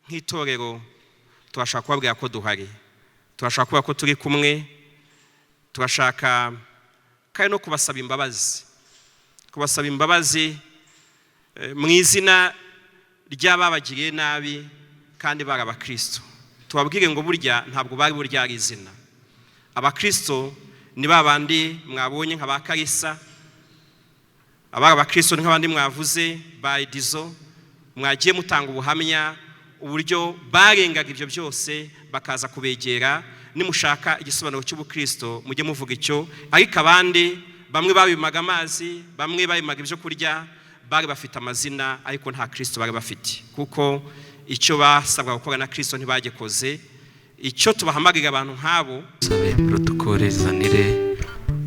Nk'itorero turashaka kubabwira ko duhari, turashaka kuba ko turi kumwe, turashaka kandi no kubasaba imbabazi, kubasaba imbabazi mu izina ry'ababagiriye nabi kandi bari abakristo. Tubabwire ngo burya ntabwo bari burya ari izina. Abakristo ni ba bandi mwabonye nka ba Kalisa, abari abakristo ni nk'abandi mwavuze ba Edizo, mwagiye mutanga ubuhamya uburyo barengaga ibyo byose bakaza kubegera. Nimushaka igisobanuro cy'ubukristo mujye muvuga icyo, ariko abandi bamwe babimaga amazi, bamwe babimaga ibyo kurya, bari bafite amazina ariko nta Kristo bari bafite, kuko icyo basabwa gukora na Kristo ntibagikoze. Icyo tubahamagarira abantu nk'abo, sabe protokole zanire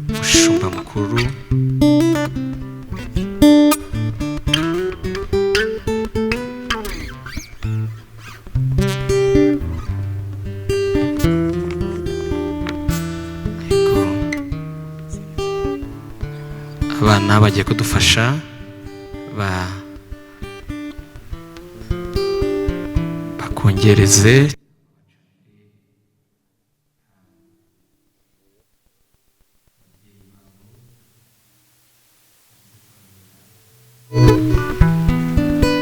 umushumba mukuru. Yego. Abana bagiye kudufasha bakongereze.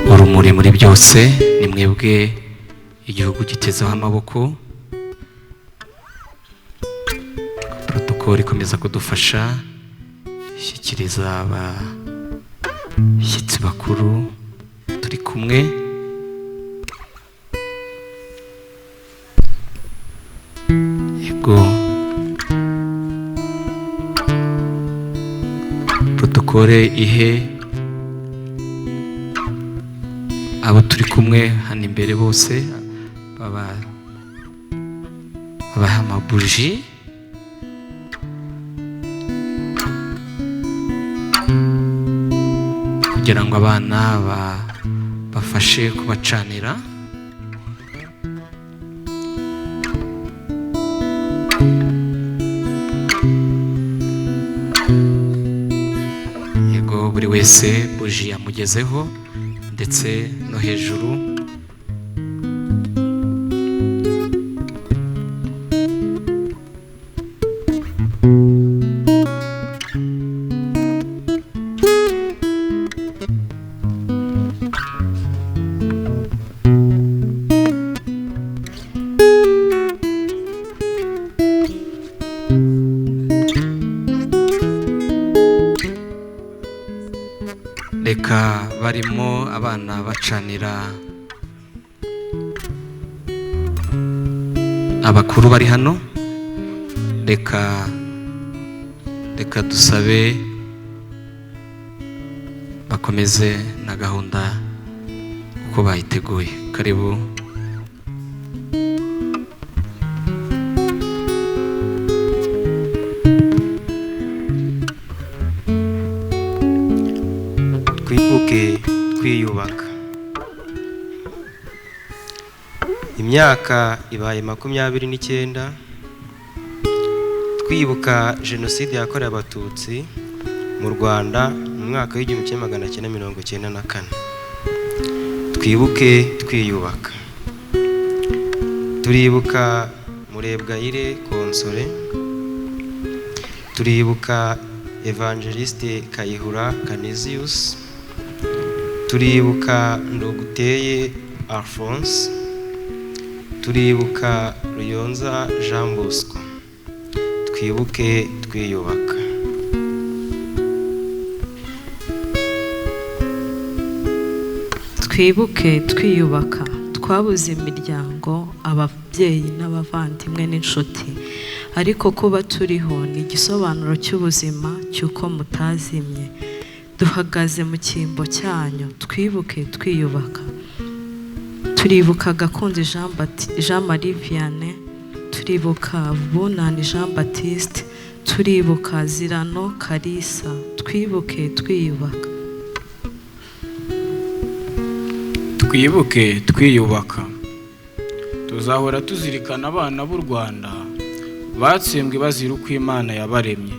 Urumuri muri byose ni mwebwe igihugu gitezeho amaboko. Protokole ikomeza kudufasha ishyikiriza abashyitsi bakuru turi kumwe. Yego, protokole ihe abo turi kumwe hano imbere bose babaha amabuji. Kugira ngo abana bafashe kubacanira. Yego, buri wese buji yamugezeho ndetse no hejuru. Reka barimo abana bacanira abakuru bari hano. Reka dusabe bakomeze na gahunda uko bayiteguye. Karibu. Twibuke twiyubaka. Imyaka ibaye 29 twibuka jenoside yakorewe Abatutsi mu Rwanda mu mwaka w'1994. Twibuke twiyubaka. Turibuka Murebwayire Konsore, turibuka Evangeliste Kayihura Canisius, turibuka Ndoguteye Alphonse, turibuka Ruyonza Jean Bosco. Twibuke twiyubaka. Twibuke twiyubaka. Twabuze imiryango, ababyeyi n'abavandimwe n'inshuti, ariko kuba turiho ni igisobanuro cy'ubuzima cy'uko mutazimye. Duhagaze mu cyimbo cyanyu. Twibuke twiyubaka. Turibuka Gakunzi Jean Marie Vianney, turibuka Bunani Jean Baptiste, turibuka Zirano Kalisa. Twibuke twiyubaka. Twibuke twiyubaka. Tuzahora tuzirikana abana b'u Rwanda batsembwe bazira uko Imana yabaremye.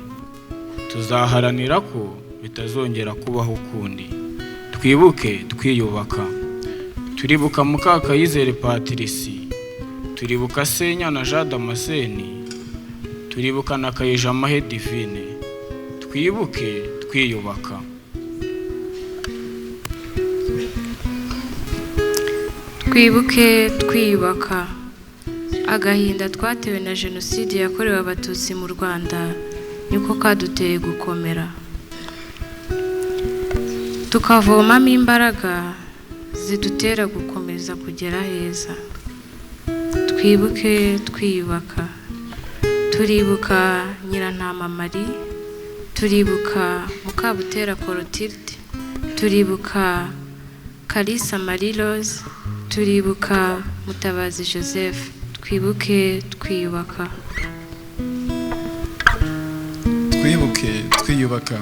Tuzaharanira ko bitazongera kubaho ukundi. Twibuke twiyubaka. Turibuka Mukakayizere Patricie, turibuka Senyana Jean Damascene, turibuka na Kayijamahe Divine. Twibuke twiyubaka. Twibuke twiyubaka. Agahinda twatewe na jenoside yakorewe Abatutsi mu Rwanda niko kaduteye gukomera, tukavomamo imbaraga zidutera gukomeza kugera heza. Twibuke twiyubaka. Turibuka Nyirantama Marie, turibuka Mukabutera Clotilde, turibuka Kalisa Marie Rose, turibuka Mutabazi Joseph. Twibuke twiyubaka. Twibuke twiyubaka,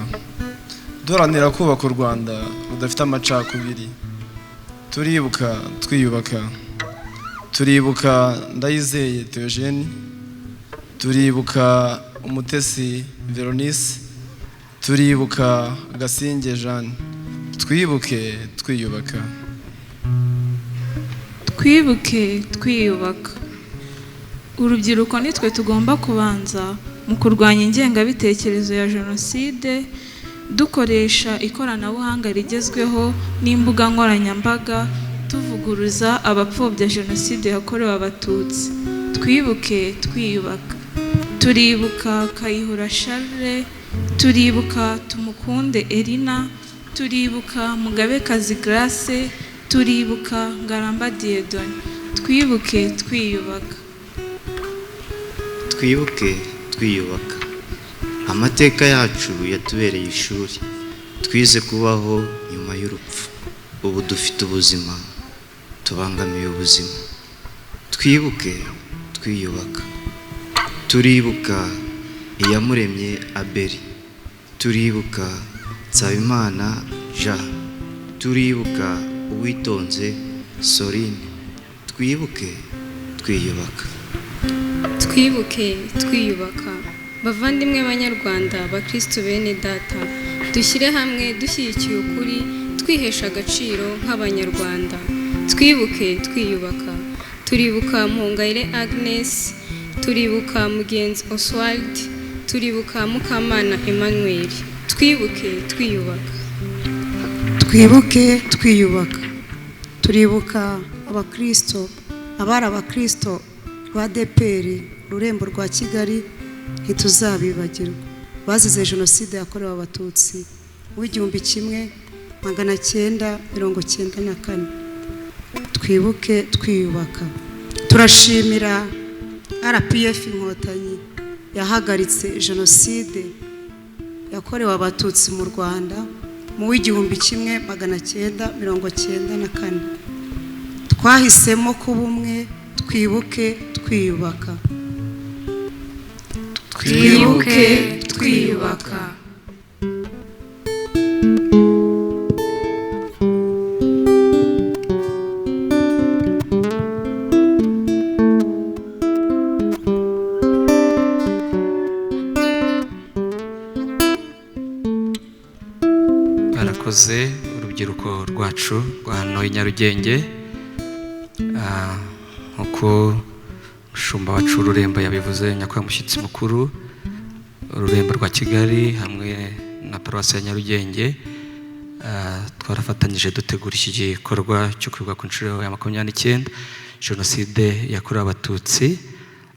duharanira kubaka u Rwanda rudafite amacakubiri. Turibuka twiyubaka. Turibuka Ndayizeye Theogene, turibuka Umutesi Veronice, turibuka Gasinge Jeanne. Twibuke twiyubaka. Twibuke twiyubaka. Urubyiruko nitwe tugomba kubanza mu kurwanya ingengabitekerezo ya jenoside, dukoresha ikoranabuhanga rigezweho n'imbuga nkoranyambaga, tuvuguruza abapfobya jenoside yakorewe Abatutsi. Twibuke twiyubaka. Turibuka Kayihura Charles, turibuka Tumukunde Elina, turibuka Mugabekazi Grace, turibuka Ngaramba Dieudonné. Twibuke twiyubaka. Twibuke twiyubaka. Amateka yacu yatubereye ishuri, twize kubaho nyuma y'urupfu. Ubu dufite ubuzima, tubangamiye ubuzima. Twibuke twiyubaka. Turibuka Iyamuremye Abeli, turibuka Nsabimana Jean, turibuka Uwitonze Sorine. Twibuke twiyubaka. Twibuke twiyubaka. Bavandimwe banyarwanda, bakristu bene data, dushyire hamwe dushyigikiye ukuri, twihesha agaciro nk'abanyarwanda. Twibuke twiyubaka. Turibuka Mpongayire Agnes, turibuka Mugenzi Oswald, turibuka Mukamana Emmanuel. Twibuke twiyubaka. Twibuke twiyubaka. Turibuka abakristo, abari abakristo ba ADEPR ururembo rwa Kigali, ntituzabibagirwa. Bazize jenoside yakorewe Abatutsi w'1994. Twibuke twiyubaka. Turashimira RPF Inkotanyi yahagaritse jenoside yakorewe Abatutsi mu Rwanda mu w'1994. Twahisemo kuba umwe. Twibuke twiyubaka. Twibuke twiyubaka. Barakoze urubyiruko rwacu rwa hano i Nyarugenge. Nk'uko umushumba wacu w'ururembo yabivuze, nyakubahwa mushyitsi mukuru, ururembo rwa Kigali hamwe na paruwasi ya Nyarugenge twarafatanyije dutegura iki gikorwa cyo kwibuka ku nshuro ya 29 jenoside yakorewe Abatutsi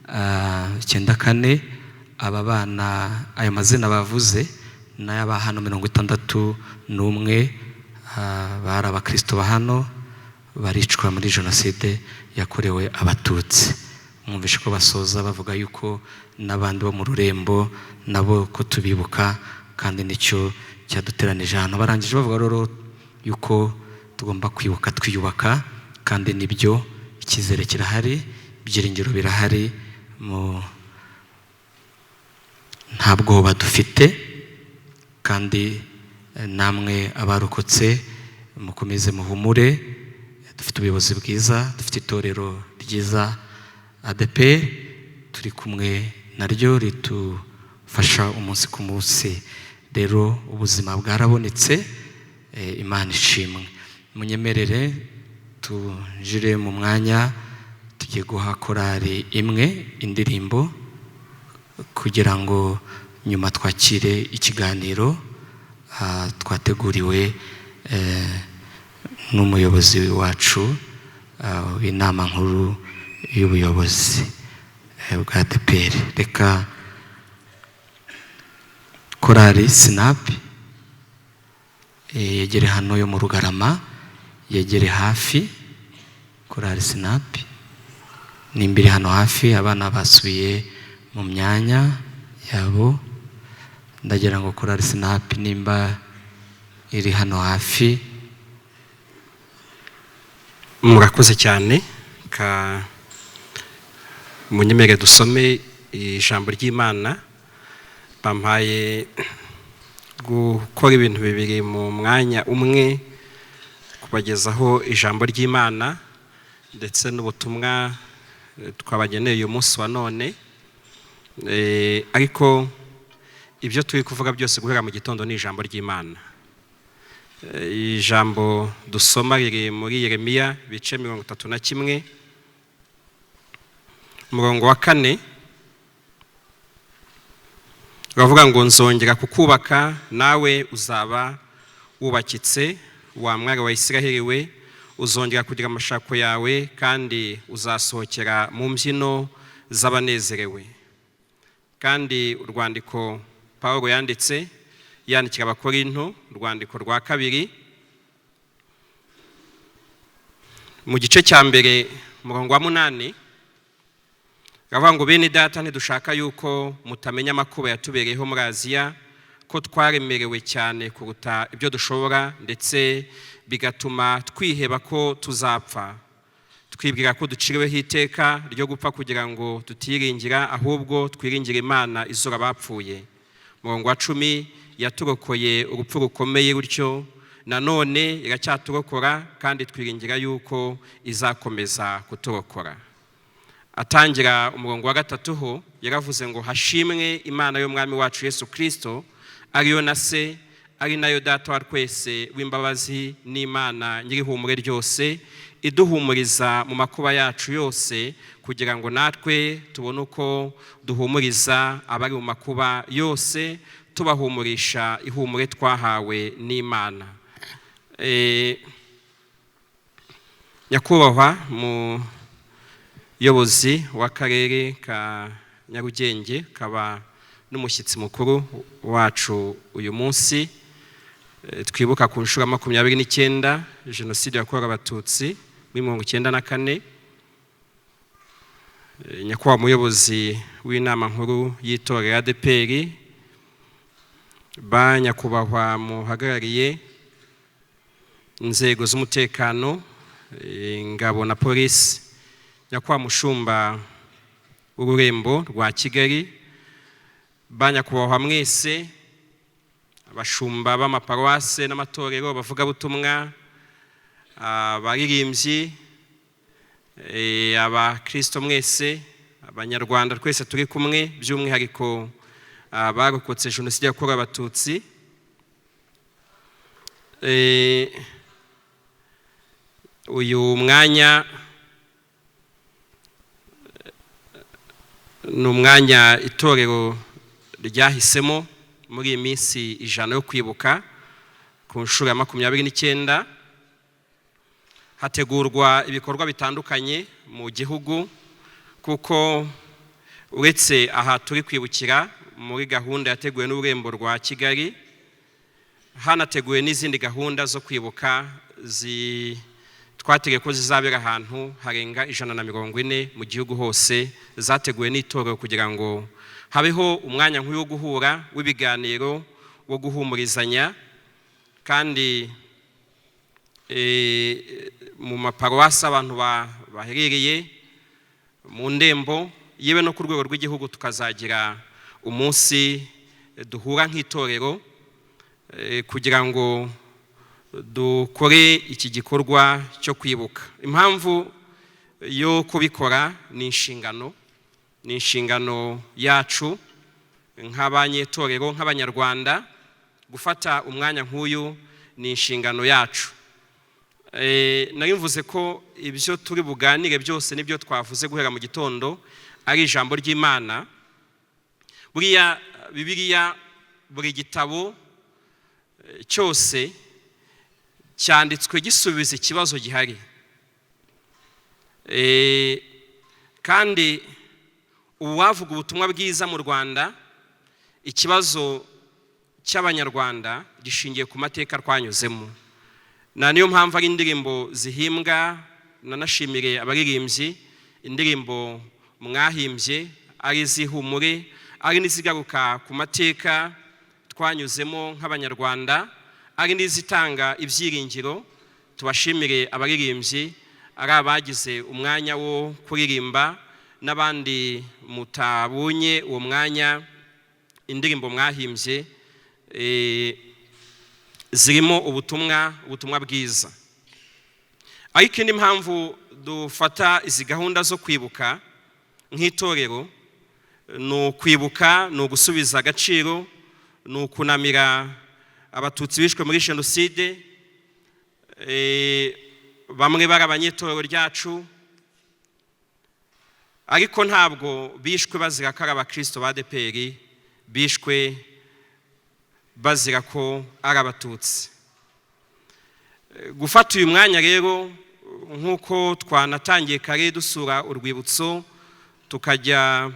94. Aba bana, aya mazina bavuze n'ay'aba hano 61 bari abakristo ba hano, baricwa muri jenoside yakorewe Abatutsi. Mwumvishe ko basoza bavuga yuko n'abandi bo mu rurembo nabo ko tubibuka, kandi nicyo cyaduteranije hano. Barangije bavuga rero yuko tugomba kwibuka twiyubaka, kandi nibyo, icyizere kirahari, ibyiringiro birahari, nta bwoba dufite. Kandi namwe abarokotse mukomeze muhumure, dufite ubuyobozi bwiza, dufite itorero ryiza ADEPR, turi kumwe naryo ritufasha umunsi ku munsi. Rero ubuzima bwarabonetse, Imana ishimwe. Munyemerere Tunjire mu mwanya, tugiye guha korali imwe indirimbo kugira ngo nyuma twakire ikiganiro twateguriwe n'umuyobozi wacu w'inama nkuru y'ubuyobozi bwa ADEPR. Reka korali Sinapi yegere hano yo mu Rugarama, yegere hafi. Korali Sinapi nimba iri hano hafi, abana basubiye mu myanya yabo. Ndagira ngo korali Sinapi nimba iri hano hafi. Murakoze cyane. Ka munyemere dusome ijambo ry'Imana. Bampaye gukora ibintu bibiri mu mwanya umwe, kubagezaho ijambo ry'Imana ndetse n'ubutumwa twabageneye uyu munsi wa none. Ariko ibyo turi kuvuga byose guhera mu gitondo ni ijambo ry'Imana. Ijambo dusoma riri muri Yeremiya ibice 31, umurongo wa 4, uravuga ngo: "Nzongera kukubaka, nawe uzaba wubakitse, wa mwari wa Isiraheli we. Uzongera kugira amashako yawe, kandi uzasohokera mu mbyino z'abanezerewe." Kandi urwandiko Paul yanditse yandikira Abakorinto, urwandiko rwa kabiri, mu gice cya 1, umurongo wa 8, ravuga ngo: "Bene data, ntidushaka yuko mutamenya amakuba yatubereyeho muri Aziya, ko twaremerewe cyane kuruta ibyo dushobora, ndetse bigatuma twiheba ko tuzapfa. Twibwira ko duciriweho iteka ryo gupfa, kugira ngo tutiringira, ahubwo twiringira Imana izura abapfuye." Umurongo wa 10: "Yaturokoye urupfu rukomeye rutyo, nanone iracyaturokora, kandi twiringira yuko izakomeza kuturokora." Atangira umurongo wa 3 ho yaravuze ngo: "Hashimwe Imana y'Umwami wacu Yesu Kirisito, ariyo na Se, ari nayo Data wa twese w'imbabazi, n'Imana nyir'ihumure ryose, iduhumuriza mu makuba yacu yose, kugira ngo natwe tubone uko duhumuriza abari mu makuba yose, tubahumurisha ihumure twahawe n'Imana." Nyakubahwa muyobozi w'akarere ka Nyarugenge, kaba n'umushyitsi mukuru wacu uyu munsi twibuka ku nshuro 29 jenoside yakorewe Abatutsi muri 94, nyakubahwa muyobozi w'inama nkuru y'itorero ADEPR, ba nyakubahwa muhagarariye inzego z'umutekano, ingabo na polisi, nyakubahwa mushumba w'ururembo rwa Kigali, ba nyakubahwa mwese abashumba b'amaparuwase n'amatorero, abavugabutumwa, abaririmbyi, abakristo mwese, Abanyarwanda twese turi kumwe, by'umwihariko abarokotse jenoside yakorewe Abatutsi, uyu mwanya ni umwanya itorero ryahisemo muri iyi minsi 100 yo kwibuka ku nshuro ya 29. Hategurwa ibikorwa bitandukanye mu gihugu, kuko uretse aha turi kwibukira muri gahunda yateguwe n'ururembo rwa Kigali, hanateguwe n'izindi gahunda zo kwibuka twateguye ko zizabera ahantu harenga 140 mu gihugu hose, zateguwe n'itorero kugira ngo habeho umwanya nk'uyu wo guhura, w'ibiganiro, wo guhumurizanya. Kandi mu maparuwasi abantu baherereye mu ndembo, yewe no ku rwego rw'igihugu, tukazagira umunsi duhura nk'itorero kugira ngo dukore iki gikorwa cyo kwibuka. Impamvu yo kubikora ni inshingano, ni inshingano yacu nk'abanyetorero, nk'Abanyarwanda. Gufata umwanya nk'uyu ni inshingano yacu. Nari mvuze ko ibyo turi buganire byose n'ibyo twavuze guhera mu gitondo ari ijambo ry'Imana. Buriya Bibiliya, buri gitabo cyose cyanditswe gisubiza ikibazo gihari. Kandi uwavuga ubutumwa bwiza mu Rwanda, ikibazo cy'Abanyarwanda gishingiye ku mateka twanyuzemo, na niyo mpamvu ari indirimbo zihimbwa. Nanashimire abaririmbyi, indirimbo mwahimbye ari iz'ihumure, ari n'izigaruka ku mateka twanyuzemo nk'Abanyarwanda, ari n'izitanga ibyiringiro. Tubashimire abaririmbyi, ari abagize umwanya wo kuririmba n'abandi mutabonye uwo mwanya, indirimbo mwahimbye zirimo ubutumwa bwiza. Ariko indi mpamvu dufata izi gahunda zo kwibuka nk'itorero ni ukwibuka, ni ugusubiza agaciro, ni ukunamira Abatutsi bishwe muri jenoside. Bamwe bari abanyetorero ryacu, ariko ntabwo bishwe bazira ko ari abakristo ba ADEPR, bishwe bazira ko ari Abatutsi. Gufata uyu mwanya rero, nk'uko twanatangiye kare dusura urwibutso, tukajya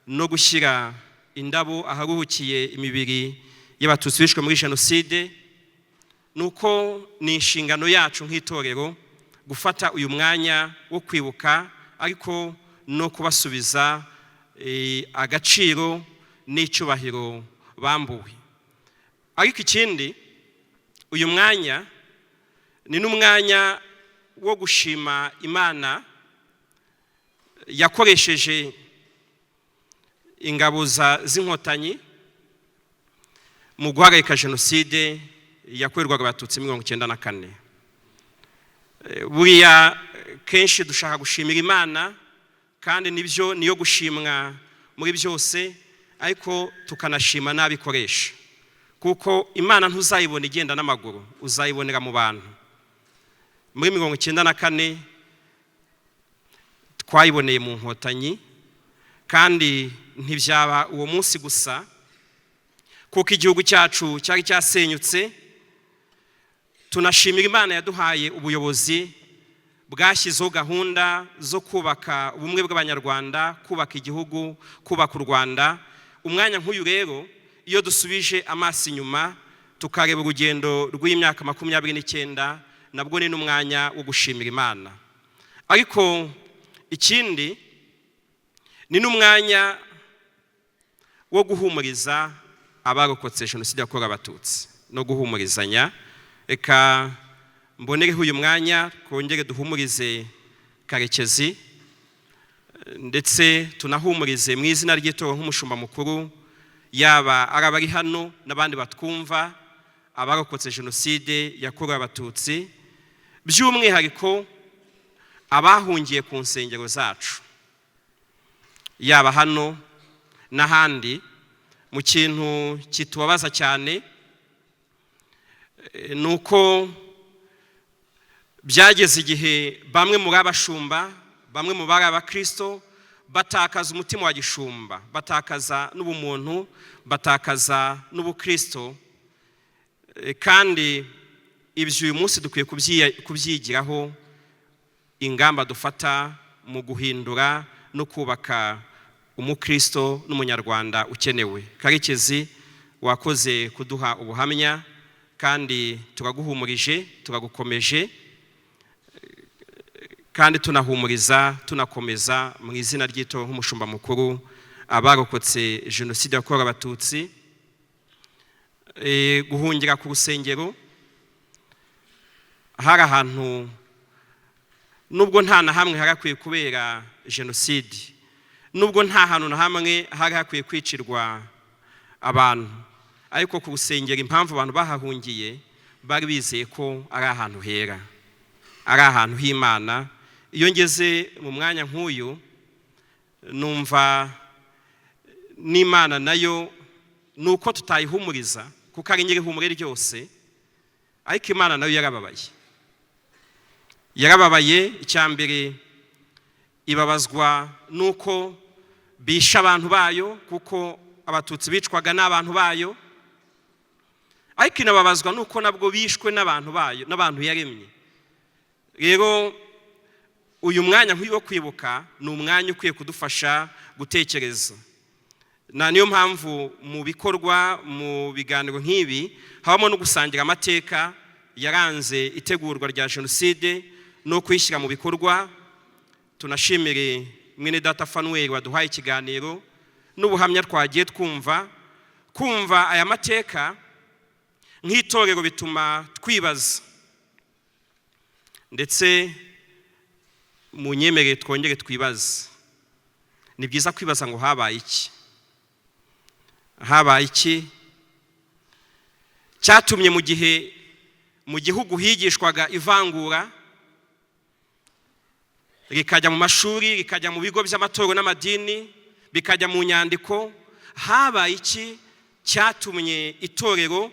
no gushyira indabo aharuhukiye imibiri y'Abatutsi bishwe muri jenoside, ni uko ni inshingano yacu nk'itorero gufata uyu mwanya wo kwibuka, ariko no kubasubiza agaciro n'icyubahiro bambuwe. Ariko ikindi, uyu mwanya ni n'umwanya wo gushima Imana yakoresheje ingabo z'Inkotanyi mu guhagarika jenoside yakorerwaga Abatutsi 94. Buriya kenshi dushaka gushimira Imana, kandi nibyo, niyo gushimwa muri byose, ariko tukanashima n'abikoresha, kuko Imana ntuzayibona igenda n'amaguru, uzayibonera mu bantu. Muri 94 twayiboneye mu Nkotanyi, kandi ntibyaba uwo munsi gusa, kuko igihugu cyacu cyari cyasenyutse. Tunashimira Imana yaduhaye ubuyobozi bwashyizeho gahunda zo kubaka ubumwe bw'Abanyarwanda, kubaka igihugu, kubaka u Rwanda. Umwanya nk'uyu rero, iyo dusubije amaso inyuma tukareba urugendo rw'imyaka 29, nabwo ni n'umwanya wo gushimira Imana. Ariko ikindi, ni n'umwanya wo guhumuriza abarokotse jenoside yakorewe Abatutsi no guhumurizanya. Reka mbonereho uyu mwanya twongere duhumurize Karekezi, ndetse tunahumurize mu izina ry'itorero nk'umushumba mukuru, yaba ari abari hano n'abandi batwumva, abarokotse jenoside yakorewe Abatutsi, by'umwihariko abahungiye ku nsengero zacu, yaba hano n'ahandi. Mu kintu kitubabaza cyane ni uko byageze igihe bamwe muri abashumba, bamwe mu bari abakristo, batakaza umutima wa gishumba, batakaza n'ubumuntu, batakaza n'ubukristo. Kandi ibyo uyu munsi dukwiye kubyigiraho ingamba dufata mu guhindura no kubaka umukristo n'Umunyarwanda ukenewe. Karekezi, wakoze kuduha ubuhamya, kandi turaguhumurije, turagukomeje, kandi tunahumuriza, tunakomeza mu izina ry'itorero nk'umushumba mukuru abarokotse jenoside yakorewe Abatutsi. Guhungira ku rusengero hari ahantu, nubwo nta na hamwe hari hakwiye kubera jenoside, nubwo nta hantu na hamwe hari hakwiye kwicirwa abantu, ariko ku rusengero impamvu abantu bahahungiye, bari bizeye ko ari ahantu hera, ari ahantu h'Imana. Iyo ngeze mu mwanya nk'uyu, numva n'Imana nayo, ni uko tutayihumuriza kuko ari nyir'ihumure ryose, ariko Imana nayo yarababaye. Yarababaye. Icya mbere, ibabazwa nuko bishe abantu bayo, kuko Abatutsi bicwaga n'abantu bayo, ariko inababazwa nuko nabwo bishwe n'abantu bayo, n'abantu yaremye. Rero uyu mwanya nk'uyu wo kwibuka ni umwanya ukwiye kudufasha gutekereza, na niyo mpamvu mu bikorwa, mu biganiro nk'ibi, habamo no gusangira amateka yaranze itegurwa rya jenoside no kuyishyira mu bikorwa. Tunashimire mwene data Fanuel waduhaye ikiganiro n'ubuhamya twagiye twumva. Kumva aya mateka nk'itorero bituma twibaza, ndetse mu nyemerere twongere twibaze. Ni byiza kwibaza ngo habaye iki? Habaye iki cyatumye mu gihe mu gihugu higishwaga ivangura, rikajya mu mashuri, rikajya mu bigo by'amatorero n'amadini, bikajya mu nyandiko, habaye iki cyatumye itorero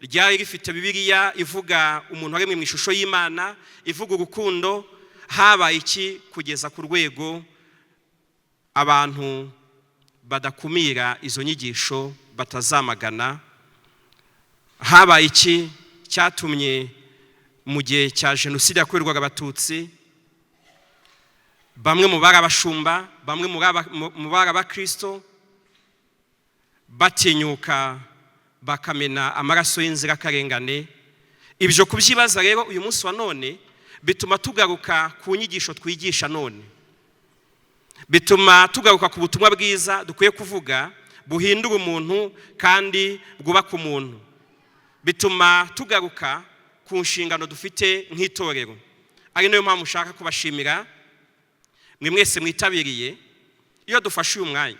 ryari rifite Bibiliya ivuga umuntu waremwe mu ishusho y'Imana, ivuga urukundo, habaye iki kugeza ku rwego abantu badakumira izo nyigisho, batazamagana? Habaye iki cyatumye mu gihe cya jenoside yakorerwaga Abatutsi, bamwe mu bari abashumba, bamwe mu bari abakristo batinyuka bakamena amaraso y'inzirakarengane? Ibyo kubyibaza rero uyu munsi wa none bituma tugaruka ku nyigisho twigisha none, bituma tugaruka ku butumwa bwiza dukwiye kuvuga buhindura umuntu kandi bwubaka umuntu, bituma tugaruka ku nshingano dufite nk'itorero. Ari nayo mpamvu ushaka kubashimira mwe mwese mwitabiriye. Iyo dufashe uyu mwanya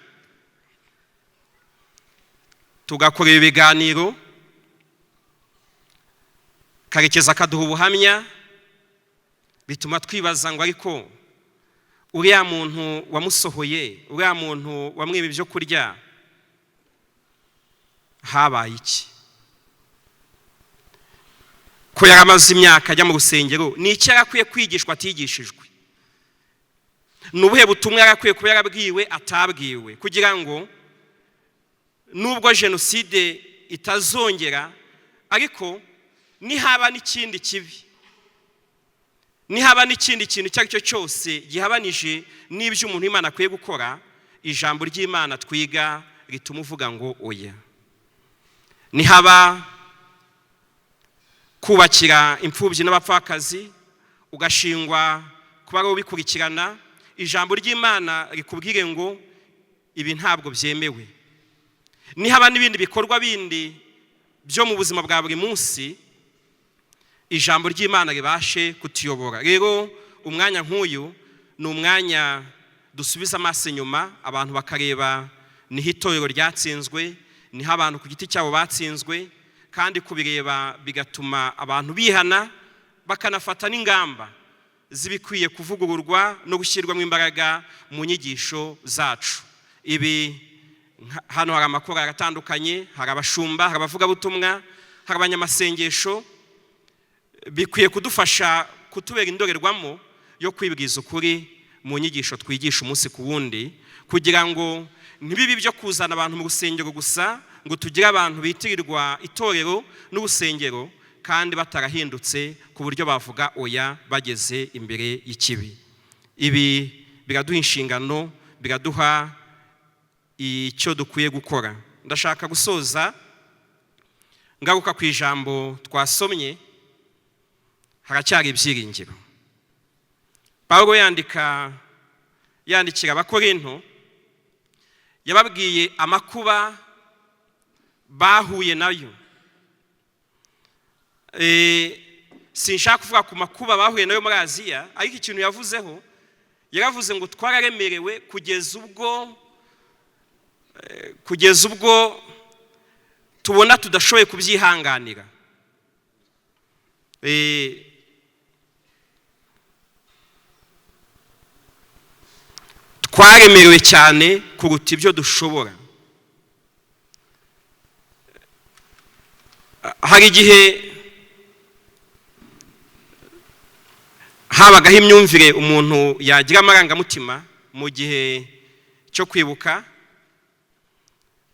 tugakora ibi biganiro, Karekezi akaduha ubuhamya, bituma twibaza ngo ariko uriya muntu wamusohoye, uriya muntu wamwiba ibyo kurya, habaye iki? Ko yari amaze imyaka ajya mu rusengero, ni iki yari akwiye kwigishwa atigishijwe? Ni ubuhe butumwa yari akwiye kuba yarabwiwe atabwiwe, kugira ngo nubwo jenoside itazongera, ariko nihaba n'ikindi kibi, nihaba n'ikindi kintu icyo ari cyo cyose gihabanije n'ibyo umuntu w'Imana akwiye gukora, ijambo ry'Imana twiga rituma uvuga ngo oya. Nihaba kubakira imfubyi n'abapfakazi, ugashingwa kuba ari ubikurikirana, ijambo ry'Imana rikubwire ngo ibi ntabwo byemewe. Nihaba n'ibindi bikorwa bindi byo mu buzima bwa buri munsi, ijambo ry'Imana ribashe kutuyobora. Rero umwanya nk'uyu ni umwanya dusubiza amaso inyuma, abantu bakareba niho itorero ryatsinzwe, niho abantu ku giti cyabo batsinzwe, kandi kubireba bigatuma abantu bihana, bakanafata n'ingamba zibikwiye kuvugururwa no gushyirwamo imbaraga mu nyigisho zacu. Ibi hano hari amakorali atandukanye, hari abashumba, hari abavugabutumwa, hari abanyamasengesho, bikwiye kudufasha kutubera indorerwamo yo kwibwiza ukuri mu nyigisho twigisha umunsi ku wundi, kugira ngo ntibibe ibyo kuzana abantu mu rusengero gusa, ngo tugire abantu bitirirwa itorero n'urusengero kandi batarahindutse ku buryo bavuga oya bageze imbere y'ikibi. Ibi biraduha inshingano, biraduha icyo dukwiye gukora. Ndashaka gusoza ngaruka ku ijambo twasomye, haracyari ibyiringiro. Pawulo yandikira Abakorinto, yababwiye amakuba bahuye nayo. Sinshaka kuvuga ku makuba bahuye nayo muri Aziya, ariko ikintu yavuzeho, yaravuze ngo twararemerewe kugeza ubwo tubona tudashoboye kubyihanganira. Twaremerewe cyane kuruta ibyo dushobora. Hari igihe Habagaho imyumvire umuntu yagira amarangamutima mu gihe cyo kwibuka,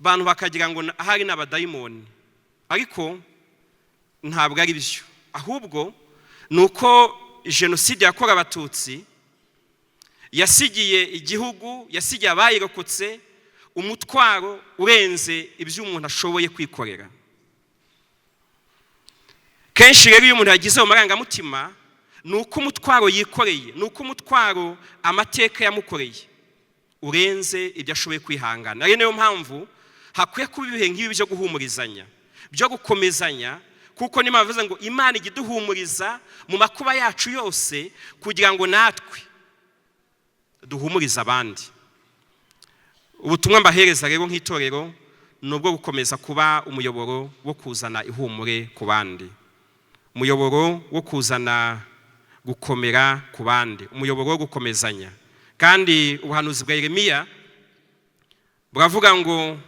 abantu bakagira ngo ahari n'abadayimoni, ariko ntabwo ari byo. Ahubwo ni uko jenoside yakorewe Abatutsi yasigiye igihugu, yasigiye abayirokotse umutwaro urenze ibyo umuntu ashoboye kwikorera. Kenshi rero iyo umuntu yagize mu marangamutima, ni uko umutwaro yikoreye, ni uko umutwaro amateka yamukoreye urenze ibyo ashoboye kwihangana. Ari nayo mpamvu hakwiye kuba ibihe nk'ibi byo guhumurizanya, byo gukomezanya, kuko niyo mpamvu ngo Imana ijya iduhumuriza mu makuba yacu yose kugira ngo natwe duhumurize abandi. Ubutumwa mbahereza rero nk'itorero ni ubwo gukomeza kuba umuyoboro wo kuzana ihumure ku bandi, umuyoboro wo kuzana gukomera ku bandi, umuyoboro wo gukomezanya. Kandi ubuhanuzi bwa Yeremiya buravuga ngo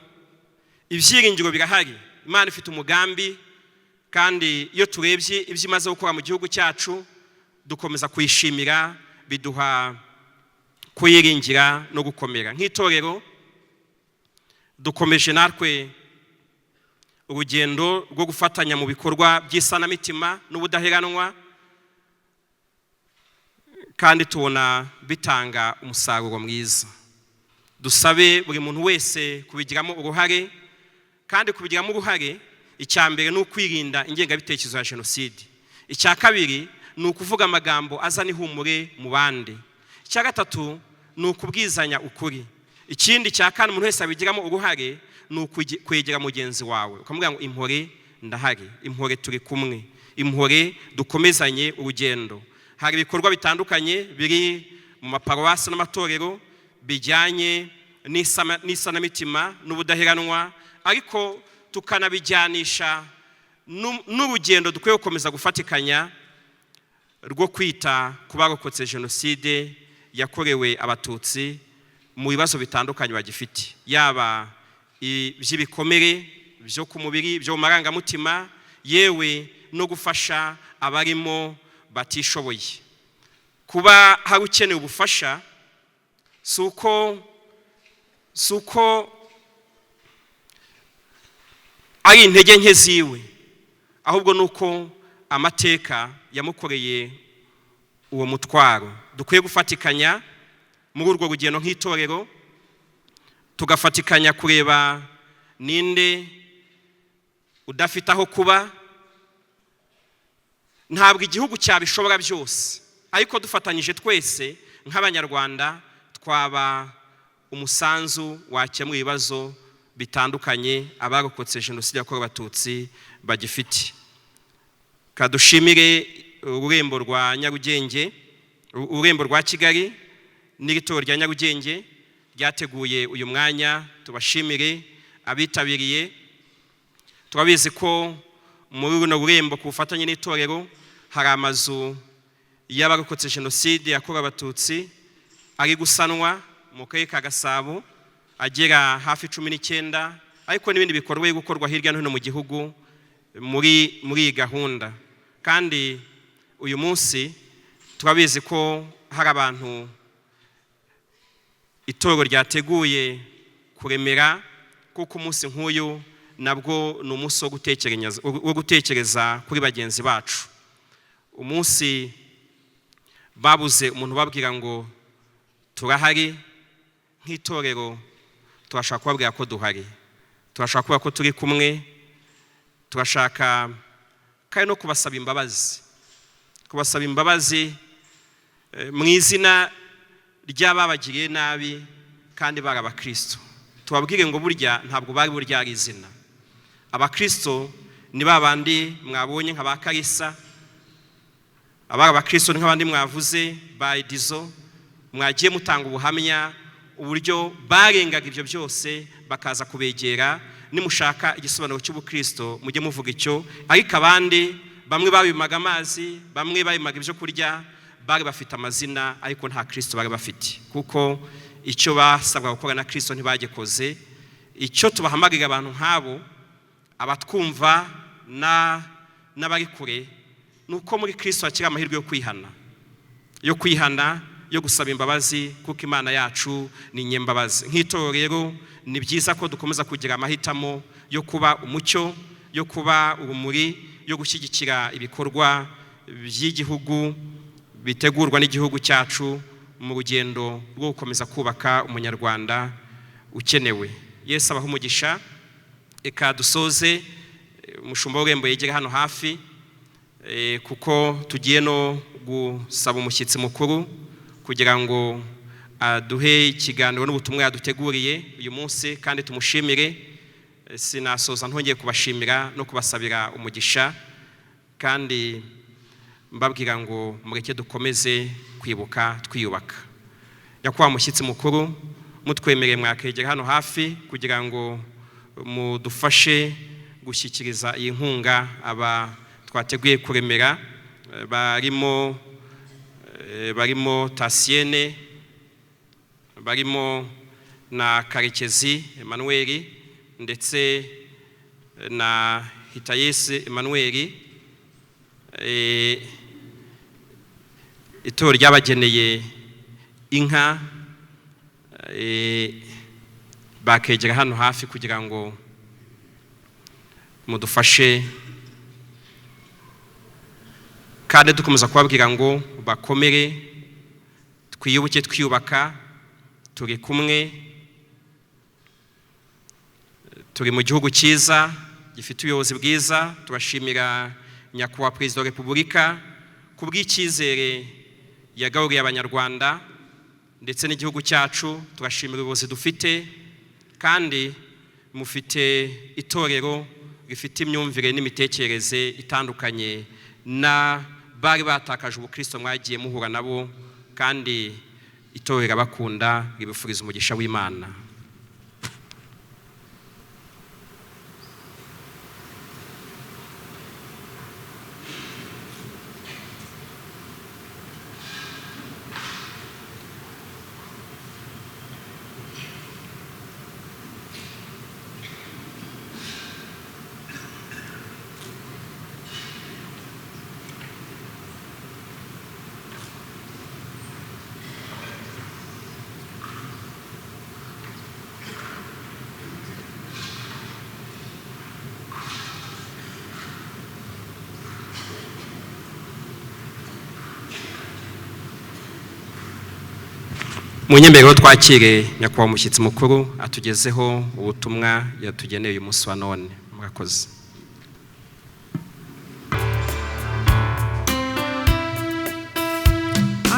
ibyiringiro birahari, Imana ifite umugambi, kandi iyo turebye ibyo imaze gukora mu gihugu cyacu dukomeza kuyishimira, biduha kuyiringira no gukomera. Nk'itorero dukomeje natwe urugendo rwo gufatanya mu bikorwa by'isanamitima n'ubudaheranwa, kandi tubona bitanga umusaruro mwiza. Dusabe buri muntu wese kubigiramo uruhare, kandi kubigiramo uruhare icya mbere ni ukwirinda ingengabitekerezo ya jenoside, icya kabiri ni ukuvuga amagambo azana ihumure mu bandi, icya gatatu ni ukubwizanya ukuri, ikindi cya kane umuntu wese abigiramo uruhare ni ukwegera mugenzi wawe ukamubwira ngo impore ndahari, impore turi kumwe, impore dukomezanye urugendo. Hari ibikorwa bitandukanye biri mu maparuwasi n'amatorero bijyanye n'isanamitima n'ubudaheranwa, ariko tukanabijyanisha n'urugendo dukwiye gukomeza gufatikanya rwo kwita ku barokotse jenoside yakorewe Abatutsi mu bibazo bitandukanye bagifite, yaba iby'ibikomere byo ku mubiri, byo mu marangamutima, yewe no gufasha abarimo batishoboye. Kuba hari ukeneye ubufasha si uko ari intege nke ziwe, ahubwo ni uko amateka yamukoreye uwo mutwaro. Dukwiye gufatikanya muri urwo rugendo nk'itorero, tugafatikanya kureba ninde udafite aho kuba. Ntabwo igihugu cyabishobora byose, ariko dufatanyije twese nk'Abanyarwanda twaba umusanzu wakemura ibibazo bitandukanye abarokotse jenoside yakorewe Abatutsi bagifite. Kadushimire ururembo rwa Nyarugenge, ururembo rwa Kigali n'itorero rya Nyarugenge ryateguye uyu mwanya, tubashimire abitabiriye. Turabizi ko muri runo rurembo ku bufatanye n'itorero hari amazu y'abarokotse jenoside yakorewe Abatutsi ari gusanwa mu karere ka Gasabo agera hafi 19, ariko n'ibindi bikorwa biri gukorwa hirya no hino mu gihugu muri iyi gahunda. Kandi uyu munsi turabizi ko hari abantu itorero ryateguye kuremera, kuko umunsi nk'uyu nabwo ni umunsi wo gutekereza kuri bagenzi bacu. Umunsi babuze umuntu ubabwira ngo turahari, nk'itorero turashaka kubabwira ko duhari, turashaka kuba ko turi kumwe, turashaka kandi no kubasaba imbabazi, kubasaba imbabazi mu izina ry'ababagiriye nabi kandi bari abakristo. Tubabwire ngo burya ntabwo bari burya ari izina. Abakristo ni babandi mwabonye nka ba Karisa, abari abakristo ni nk'abandi mwavuze ba Edizo, mwagiye mutanga ubuhamya uburyo barengaga ibyo byose bakaza kubegera. Nimushaka igisobanuro cy'ubukristo mujye muvuga icyo, ariko abandi bamwe babimaga amazi, bamwe babimaga ibyo kurya, bari bafite amazina ariko nta Kristo bari bafite, kuko icyo basabwa gukora na Kristo ntibagikoze. Icyo tubahamagarira abantu nk'abo, abatwumva n'abari kure, ni uko muri Kristo hakiri amahirwe yo kwihana. yo kwihana, yo gusaba imbabazi, kuko Imana yacu ni nyembabazi. Nk'itorero rero ni byiza ko dukomeza kugira amahitamo yo kuba umucyo, yo kuba urumuri, yo gushyigikira ibikorwa by'igihugu bitegurwa n'igihugu cyacu mu rugendo rwo gukomeza kubaka umunyarwanda ukenewe. Yesu abahe umugisha. Reka dusoze, umushumba w'ururembo yegere hano hafi, kuko tugiye no gusaba umushyitsi mukuru kugira ngo aduhe ikiganiro n'ubutumwa yaduteguriye uyu munsi, kandi tumushimire. Sinasoza ntongeye kubashimira no kubasabira umugisha, kandi mbabwira ngo mureke dukomeze kwibuka twiyubaka. Nyakubahwa mushyitsi mukuru, mutwemereye mwakegera hano hafi kugira ngo mudufashe gushyikiriza iyi nkunga aba twateguye kuremera, barimo Tasiene, barimo na Karekezi Emmanuel, ndetse na Hitayesi Emmanuel. Itorero ryabageneye inka, bakegera hano hafi kugira ngo mudufashe, kandi dukomeza kubabwira ngo bakomere, twibuke twiyubaka, turi kumwe, turi mu gihugu cyiza gifite ubuyobozi bwiza. Turashimira Nyakubahwa Perezida wa Repubulika ku bw'icyizere yagaburiye Abanyarwanda ndetse n'igihugu cyacu. Turashimira ubuyobozi dufite, kandi mufite itorero rifite imyumvire n'imitekerereze itandukanye na bari batakaje ubukristo mwagiye muhura nabo, kandi itorero rirabakunda, ribifuriza umugisha w'Imana. Munyemerere twakire nyakubahwa umushyitsi mukuru atugezeho ubutumwa yatugeneye uyu munsi wa none. Murakoze.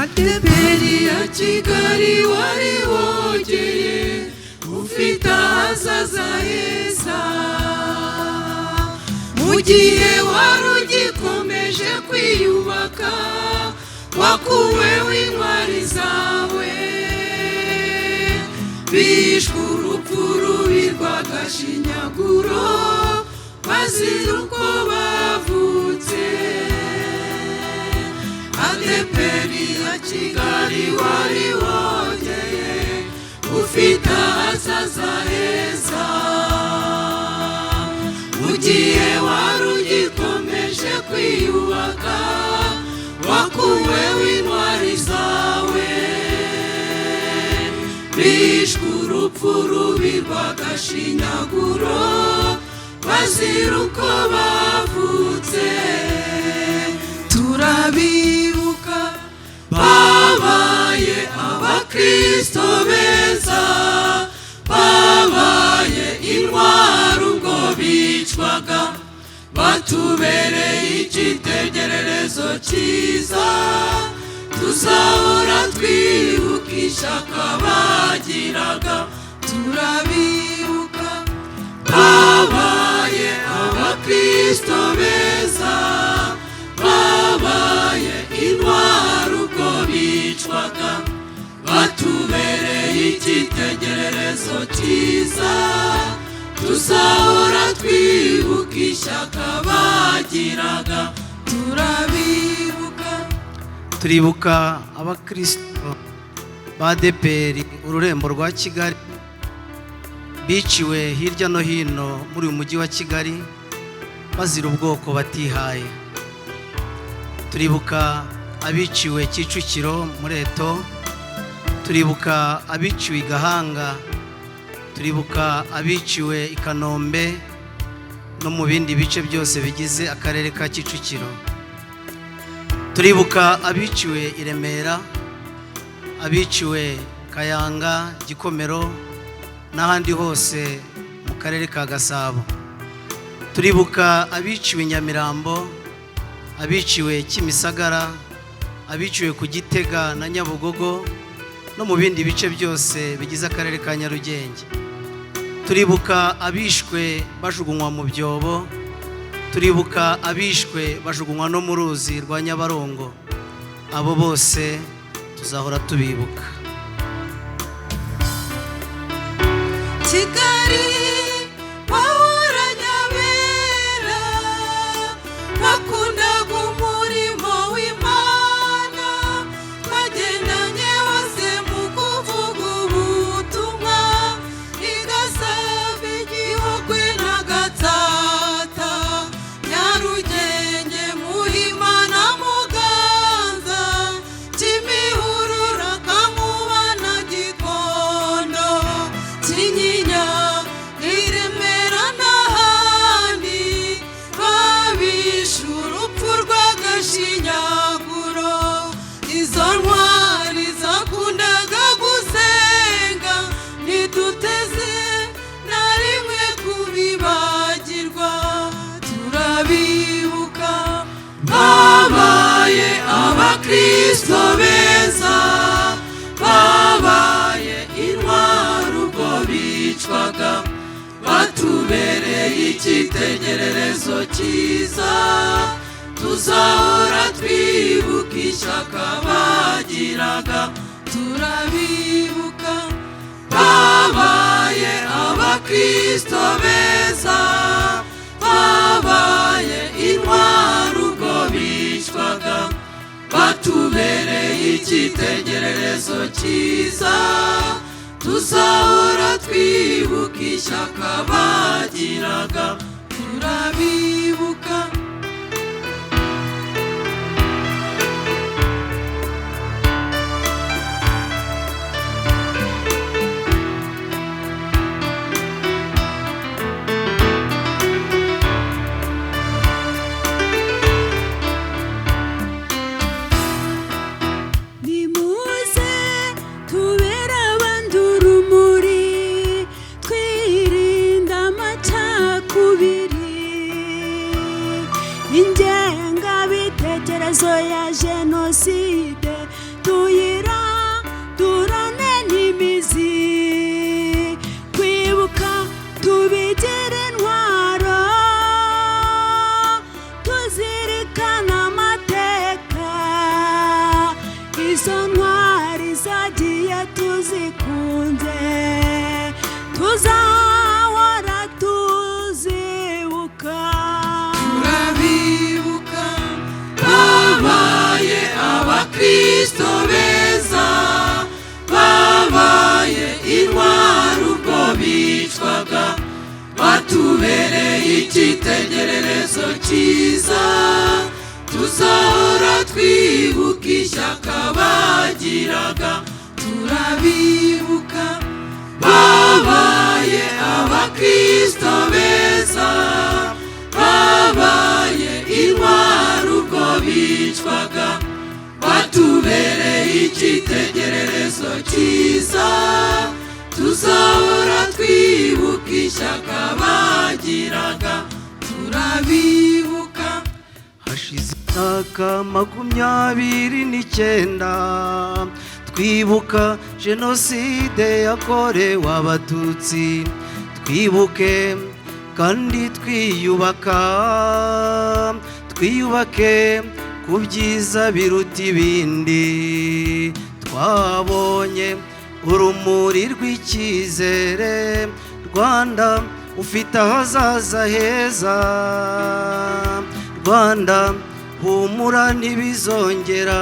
ADEPR ya Kigali wari wogeye, ufite ahazaza heza, mu gihe wari ugikomeje kwiyubaka, wakuweho intwari zawe, bishwe urupfu rubi rw'agashinyaguro, bazira uko bavutse. ADEPR ya Kigali wari wogeye, ufite ahazaza heza, mu gihe wari ugikomeje kwiyubaka, wakuweho intwari zawe, bishwe urupfu rubi rw'agashinyaguro, bazira uko bavutse. Turabibuka babaye abakristo beza, babaye intwari ubwo bicwaga, batubereye icyitegererezo cyiza, tuzahora twibuka ishyaka bagiraga. Turabibuka babaye abakristo beza, babaye intwari ubwo bicwaga, batubereye icyitegererezo cyiza, tuzahora twibuka ishyaka bagiraga. Turabibuka. Turibuka abakristo ba ADEPR ururembo rwa Kigali biciwe hirya no hino muri uyu mujyi wa Kigali bazira ubwoko batihaye. Turibuka Abiciwe Kicukiro muri Eto, turibuka abiciwe i Gahanga, turibuka abiciwe i Kanombe no mu bindi bice byose bigize akarere ka Kicukiro. Turibuka abiciwe i Remera, abiciwe Kayanga, Gikomero n'ahandi hose mu karere ka Gasabo. Turibuka abiciwe i Nyamirambo, abiciwe Kimisagara, abiciwe ku Gitega na Nyabugogo no mu bindi bice byose bigize akarere ka Nyarugenge. Turibuka abishwe bajugunywa mu byobo, turibuka abishwe bajugunywa no mu ruzi rwa Nyabarongo. Abo bose tuzahora tubibuka. Kigali wahoranye abera, bakundaga umurimo w'Imana, bagendanye hose mu kuvuga ubutumwa, i Gasabo, Igihogwe na Gatsata, Nyarugenge, Muhima na Muganza, Kimihurura, Kamuba na Gikondo, Kinyinya, i Remera n'ahandi, babishe urupfu rw'agashinyaguro. Izo ntwari zakundaga gusenga, ntiduteze na rimwe kubibagirwa, turabibuka. Babaye abakristo beza, babaye intwari ubwo bicwaga, batubereye icyitegererezo cyiza, tuzahora twibuka ishyaka bagiraga, turabibuka. Babaye abakristo beza, babaye intwari ubwo bicwaga, batubereye icyitegererezo cyiza, tuzahora twibuka ishyaka bagiraga, turabibuka. Nimuze tubere abandi urumuri, twirinda amacakubiri, ingengabitekerezo ya jenoside tuyirandurane n'imizi. Kwibuka tubigire intwaro, tuzirikana amateka, izo ntwari zagiye tuzikunze, tuzahora tuzibuka. Turabibuka. Babaye abakristo beza, babaye intwari ubwo bicwaga, batubereye icyitegererezo cyiza, tuzahora twibuka ishyaka bagiraga, turabibuka. Babaye abakristo beza, babaye intwari ubwo bicwaga, batubereye icyitegererezo cyiza, tuzahora twibuka ishyaka bagiraga, turabibuka. Hashize imyaka 29 twibuka jenoside yakorewe Abatutsi. Twibuke kandi twiyubaka, twiyubake ku byiza biruta ibindi. Twabonye urumuri rw'icyizere, Rwanda ufite ahazaza heza. Rwanda humura ntibizongera,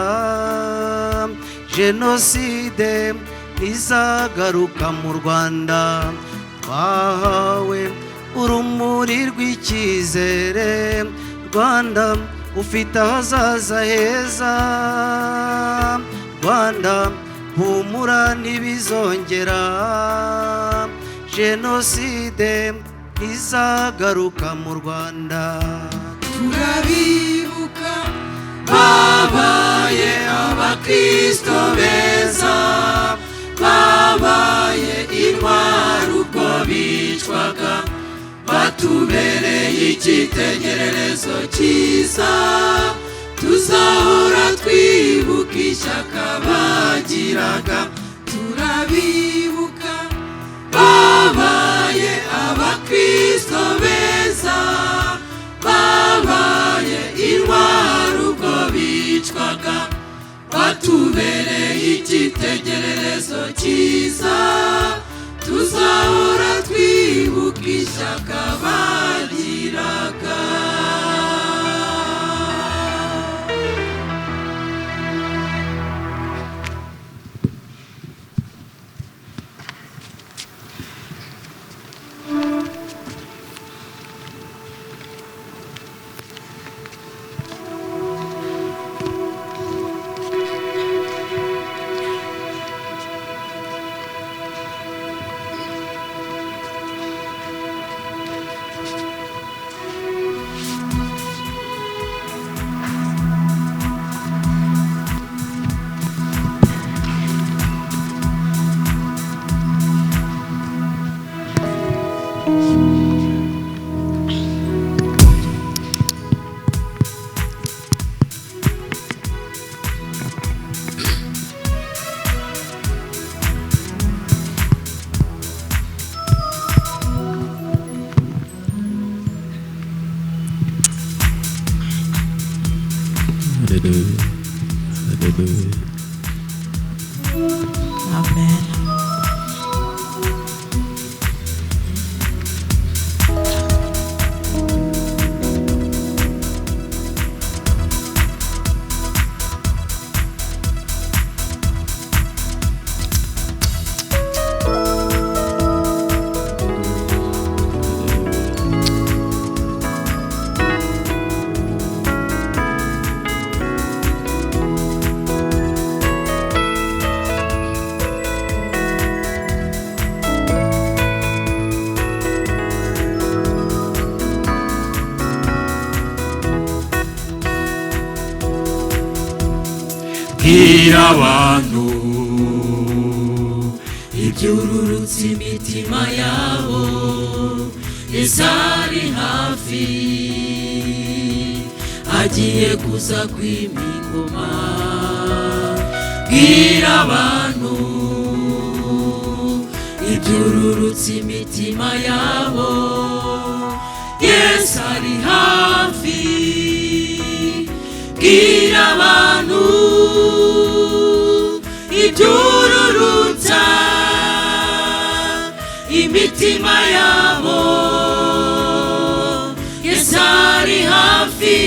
jenoside ntizagaruka mu Rwanda. Twahawe urumuri rw'icyizere, Rwanda Ufite ahazaza heza. Rwanda, humura ntibizongera, jenoside ntizagaruka mu Rwanda. Turabibuka babaye abakristo beza, babaye intwari ubwo bicwaga, batubereye icyitegererezo cyiza. Tuzahora twibuka ishyaka bagiraga. Turabibuka babaye abakristo beza, babaye intwari ubwo bicwaga, batubereye icyitegererezo cyiza. Tuzahora twibuka ishyaka bagiraga. Hallelujah. Hallelujah. Amen. Bwira abantu ibyururutse imitima yabo, Yesu ari hafi, agiye kuza kwima ingoma. Bwira abantu ibyururutse imitima yabo, Yesu ari hafi. Bwira abantu ibyururutsa imitima yabo, Yesu ari hafi,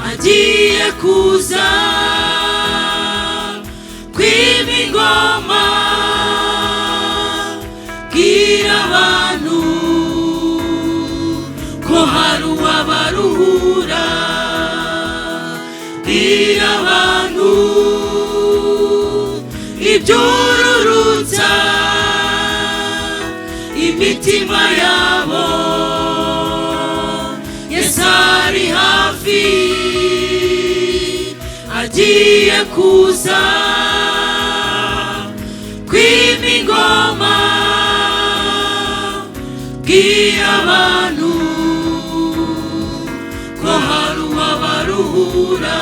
agiye kuza kwima ingoma. Bwira abantu ko hari uwabaruhura. Bwira abantu ibyururutsa imitima yabo, Yesu ari hafi, agiye kuza kwima ingoma. Bwira abantu ko hari uwabaruhura.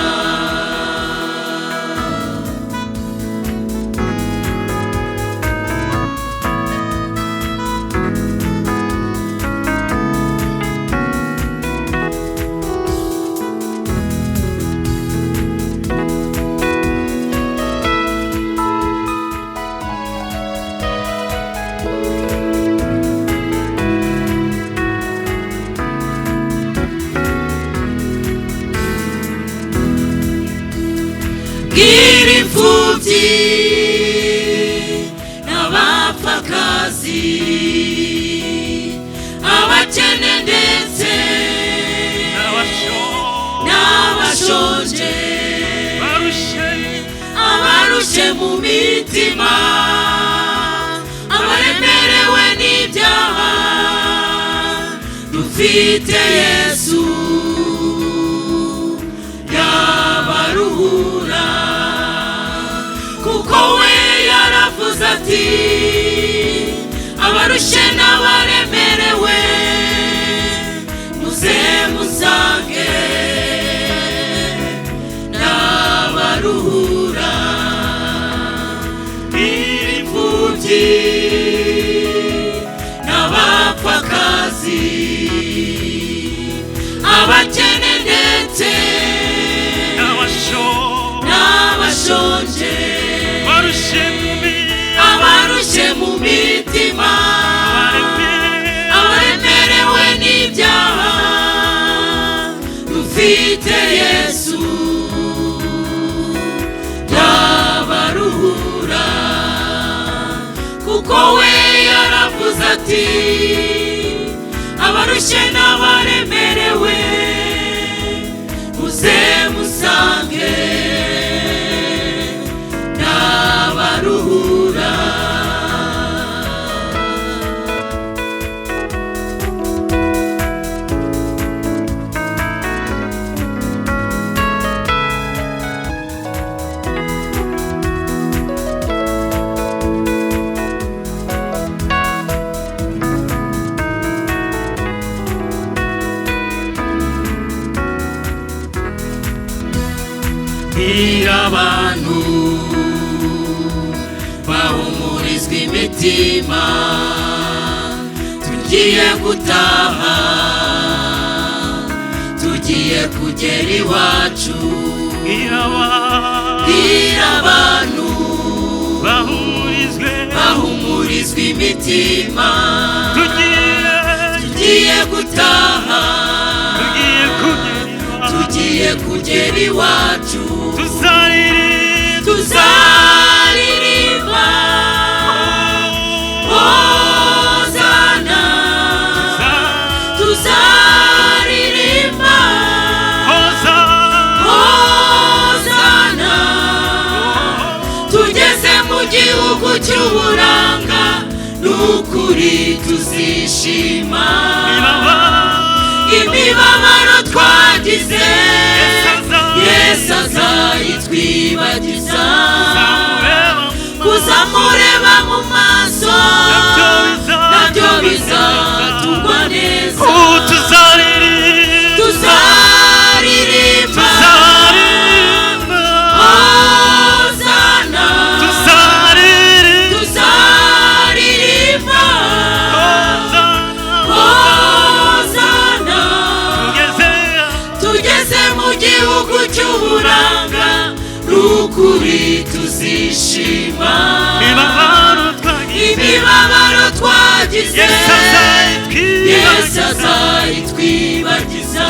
Bwira imfubyi n'abapfakazi, abakene ndetse n'abashonje, abarushye mu mitima, abaremerewe n'ibyaha, dufite Yesu yabaruhura. Kuko we yaravuze ati abarushye n'abaremerewe muze musange n'abaruhura. Imfubyi n'abapfakazi, abakene ndetse n'abashonje, abarushye mu mitima, abaremerewe n'ibyaha, dufite Yesu yabaruhura. Kuko we yaravuze ati abarushye n'abaremerewe muze musange n'abaruhura. Abantu bahumurizwa imitima, tugiye gutaha, tugiye kugera iwacu. Bwira abantu bahumurizwa imitima, tugiye gutaha, tugiye kugera iwacu. Tuzaririmba Hosana, tuzaririmba Hosana, tugeze mu gihugu cy'uburanga, n'ukuri tuzishima. Imibabaro twagize Yesu azayitwibagiza, kuzamureba mu maso nabyo bizatugwa neza. Tuzaririmba Hosana, tuzaririmba Hosana, tugeze mu gihugu cy'uburanga, n'ukuri tuzishima. Imibabaro twagize Yesu azayitwibagiza,